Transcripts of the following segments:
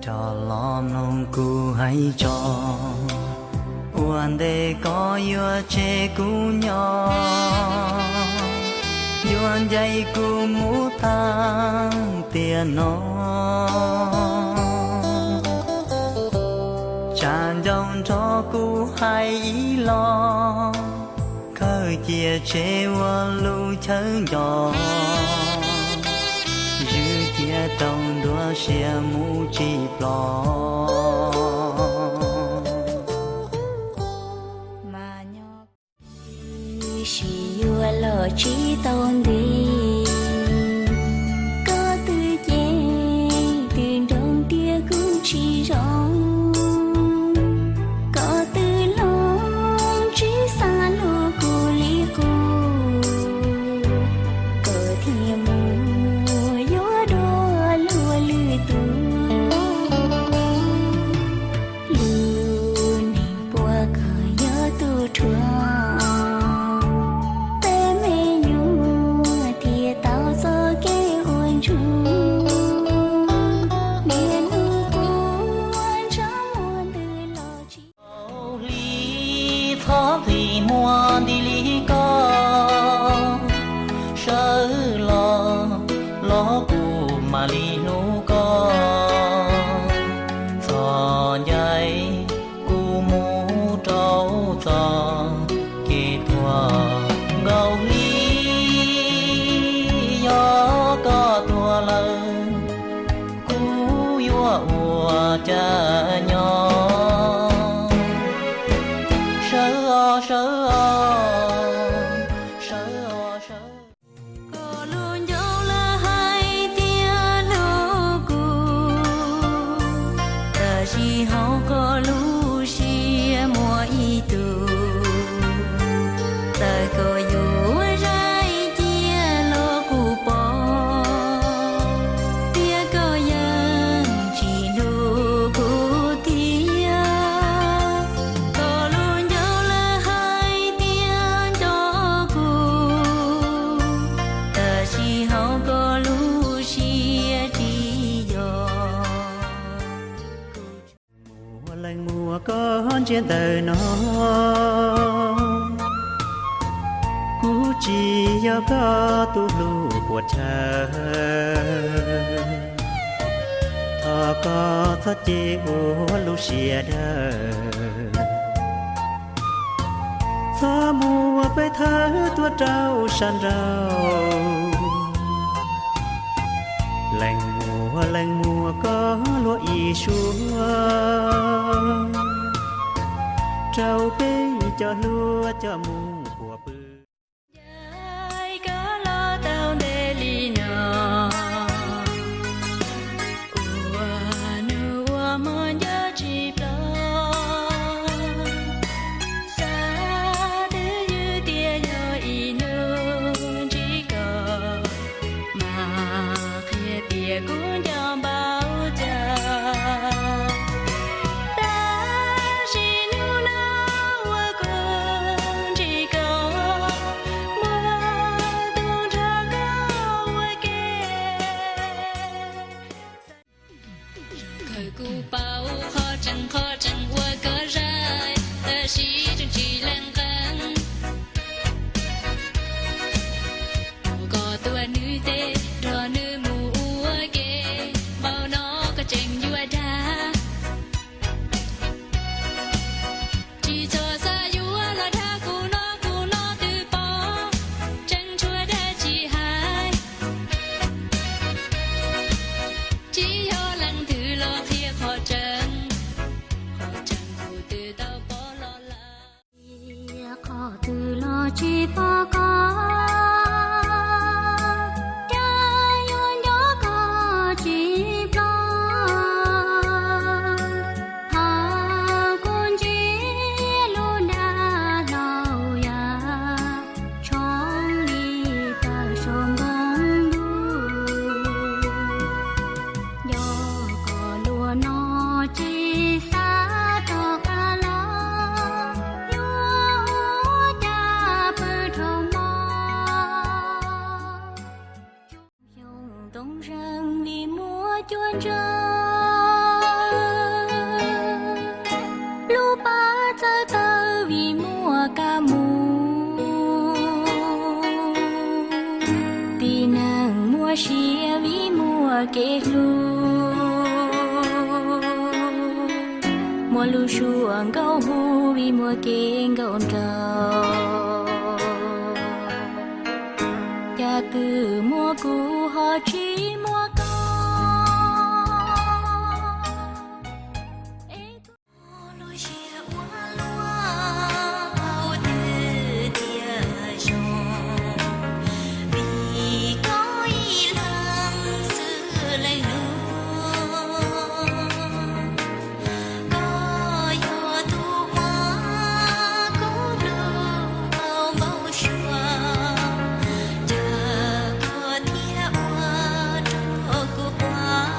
Rov los mloog kuv hais tso, ua ntej koj yuav tseg kuv nyob, yuav ncaim kuv mus tag tiam no. Tsam ncauj nrog kuv hais ib los, kawg cia tseg ua lub chaw nco, zwm cia tau nruab siab mus tsis plos. Mas nyob sis yuav los tsis tau ntev, koj twb ceeb twb nroos tias kuv tsis zoo, koj twb hloov tsis xav hlub kuv li qub, koj thiaj mus yuav dua luag lwm tus. Lub neej puas koj yog tus rhuav, peb me nyuam thiaj tau txoj kev ua ntsuag. Niaj hnub quaj ntsej muag ntws los tsis hli, txhob hli muag nti li koj, sawv los, los kuv mam li hlub koj. Txhob ncaim kuv mus rau txoj kev tuag nkaus li, yog koj tuag lawm, kuv yuav ua cas nyob. Sawv os, sawv os, sawv os, sawv. Koj lub ncauj lawv hais tias hlub kuv, tab sis hauv koj lub siab muaj ib tug. Txawm koj yuav zais cia los kuv pom, tiam koj yeej tsis hlub kuv thiab. Koj lub ncauj lawv hais tias nco kuv, tab sis hauv koj lub siab tsis yog. Mus leej muaj koj ntsia ntawm no, kuv tsis yog koj tus hlub puas chaw. Thov koj txhob cia ua lub siab dawb, txhob muab peb thawb tuaj rau sab nraud. Leej muaj leej muaj koj luag ib suab, rau peb cov hluas coj mus puas pw. Caij koj los tau ntev li no, ua hnub ua hmo nco tsis plos. Xav twj ywm tias yog ib hnub ntsib koj, mas qhia tias kuv nco npaum cas. Tab sis hnub no uas kuv ntsib koj, muaj tus nrog koj ua ke. Kawg kuv paub qhov tseeb qhov tseeb uas koj zais, tab sis tseem tsis lees qees. Muab koj tuav nws tes, nrog nws mus ua ke, npaum no koj tseem yuav dag. Tsis txhob xav yuav los dag kuv no, kuv no twb pom, tseeb tshuav dag tsis hais. Tsis yog leej twg los qhia qhov tseeb, qhov tseeb kuv twb tau pom los lawm. Qhov twg los tsis pom koj, cas yuav nco koj tsis plos. Thov kuv ntsib lub dag hlau yam tshoob li plaws saum npoo dub. Nco koj luag no tsis xav rov qab los, yuav ua cas pw dhau hmo. Xyoo ntoo zeeg li muaj cua ntsa. Kev hlub muaj lub suab nkauj hu li muaj kev nkauj nraug, cas twb muaj kuv ho tsis muaj koj. Lub siab ua luaj hauv twg tiag zoo, vim koj ib leeg xwb leej lub. Koj yog tus uas kuv hlub tau npau suav, cas koj thiaj ua rau kuv quaj.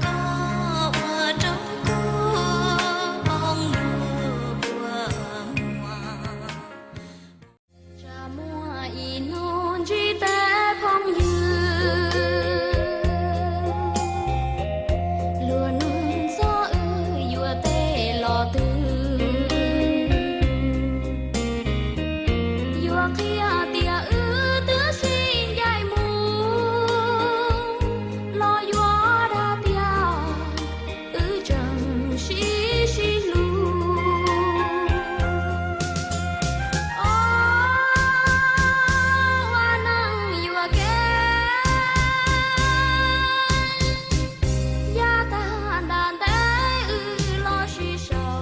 Koj ua rau kuv poob lub kua muag. Tsam muaj ib hnub ntsib tej phooj ywg, luag nug txog wb yuav teb los twg, yuav qhia tias wb twb sib ncaim mus, los yuav dag tias wb tseem sib sib hlub. Os, ua neej yuam kev, yav tag nram ntej wb los sib sau.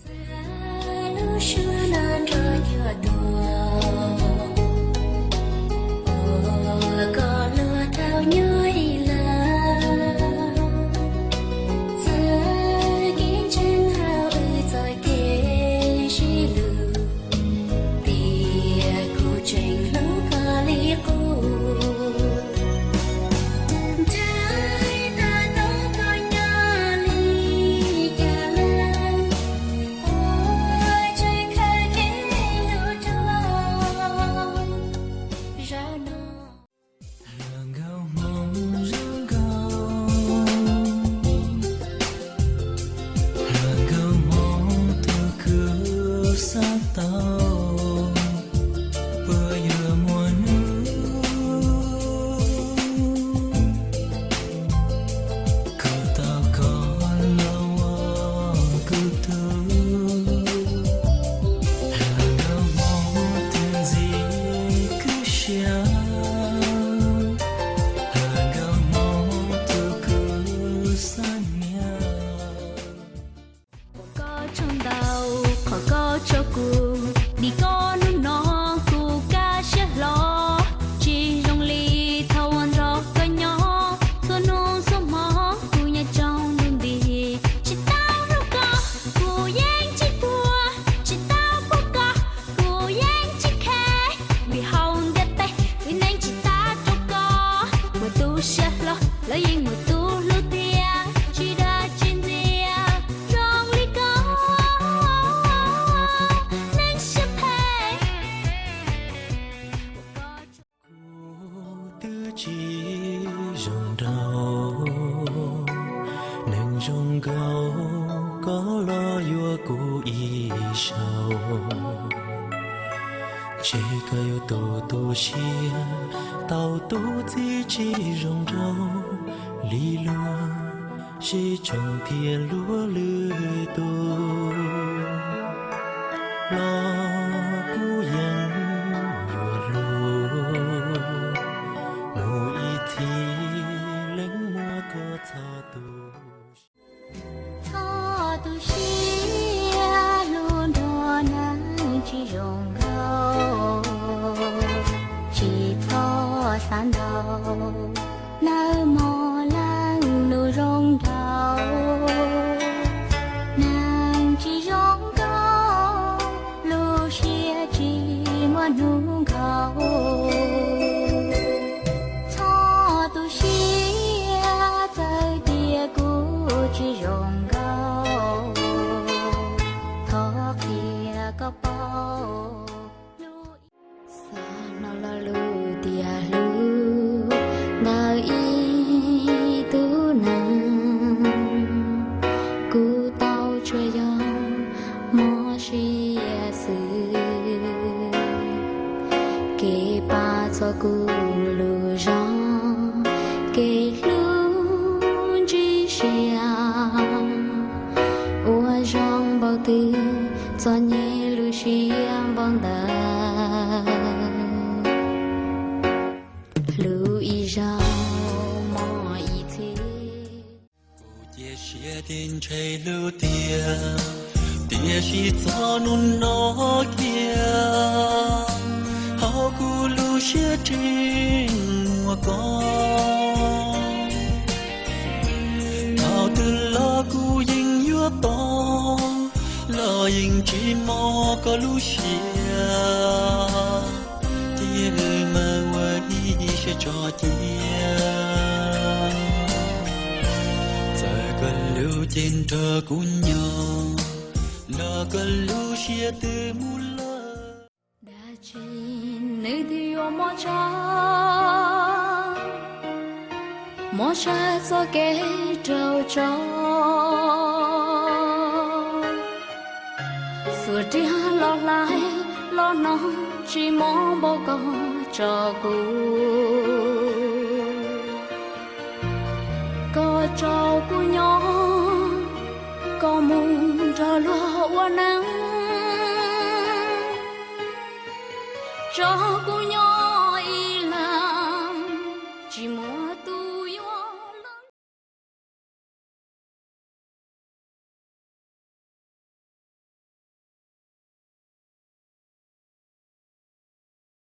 Xav lub suab no nrog cuag tuag, ua koj luag tau nyob ib leeg. Txawm kev ntseeg hauv wb txoj kev sib hlub, tiam kuv tseem hlub koj li qub. Ntshe tas tau koj nyob li cas lawm, ua tseem khaws kev hlub rau zaum no. Hluas nkauj Hmoob zoo nkauj, hluas nkauj Hmoob tus kuv xav tau, puas yuav muaj hnub kuv tau koj los ua kuv tug. Hluas nkauj Hmoob tus ntxim kwv siab, hluas nkauj Hmoob tus kuv xav niam. Ua koj tsaug ntau qhov koj tso kuv, dim koj hnub no kuv kaj siab hlo. Tsis zoo li thaum uas nrog koj nyob, txhua hnub txhua hmo kuv nyob tsaug ntuj nti. Tsis tau hlub koj kuv yeej tsis tuag, tsis tau pub koj kuv yeej tsis khe. Vim hauv ntiaj teb wb neej tsis tas rau koj, muaj tus siab hlo los yeej muaj tus hlub tiag, tsis dag tsis ntxias zoo li koj, neeg siab phem. Kuv twb tsis zoo nraug, neeg zoo nkaus koj los yuav kuv ib zaug. Ntshe koj yuav tu tu siab tau tus txiv tsis zoo nraug li luag, sib tshoov thiab luag lwm tus los kuv yeej yuav hlub mus ib txhis, leej muab koj txhob tu siab. Txhob tu siab hlub nrog neeg tsis zoo nraug, tsis txhob xav ntau, nawb mog leej lub zoo nraug. Neeg tsis zoo nraug, lub siab tsis muaj hnub nkaus. Txhob tu siab txawm tias kuv tsis zoo nraug, thov qhia koj paub. Xav hnov lo lus tias hlub ntawm ib Kev pab txog kuv lub zog, kev hlub ntsib siab, ua zoo npaum twg, txom nyem lub siab npaum ntawd. Hlub ib zaug, mos ib txhis. Kuv cia siab thiab ntshai lub tiam, tiam sis txog hnub no kiag, hauv kuv lub siab tseem muaj koj. Thaum twg los kuv yeej yuav tos, los yeej tsis mos koj lub siab, thiab wb mam ua ib siab tso cia. Txawm koj lub cev nrog kuv nyob, los koj lub siab twb mus lawm. Dab tsi nws twb yuav mob tshaj, mob tshaj txoj kev raug tso. Xuas riam los hlais los hnoos, tsis mob npaum koj tso kuv. Koj tso kuv nyob, koj mus nrog luag ua neej, tso kuv nyob ib leeg, tsis muaj tus